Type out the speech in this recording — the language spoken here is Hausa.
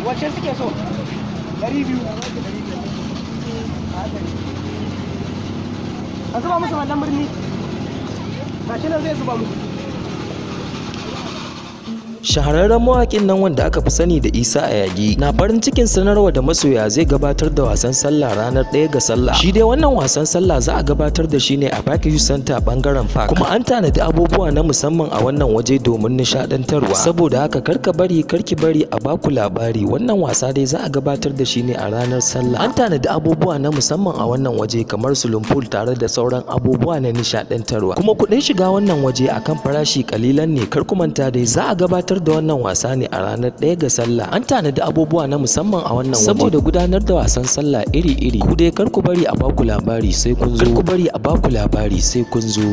Wacce suke so? 200. A zuba musu wannan birni. Gashi nan zai zuba musu. Shahararren mawaƙin nan wanda aka fi sani da Isa Ayagi na farin cikin sanarwa da masoya zai gabatar da wasan sallah ranar 1 ga sallah. Shi dai wannan wasan sallah za a gabatar da shi ne a Park Youth Center, bangaren Park. Kuma an tanadi abubuwa na musamman a wannan waje domin nishadantarwa. Saboda haka karka bari, karki bari a baku labari. Wannan wasa dai za a gabatar da shi ne a ranar sallah. An tanadi abubuwa na musamman a wannan waje kamar swimming pool tare da sauran abubuwa na nishadantarwa. Kuma kuɗin shiga wannan waje akan farashi kalilan ne. Kar ku manta dai, za a gabatar da wannan wasa ne a ranar 1 ga sallah. An tanadi abubuwa na musamman a wannan waje saboda gudanar da wasan sallah iri-iri. Ku dai kar ku bari a baku labari, sai kun zo. Kar ku bari a baku labari, sai kun zo.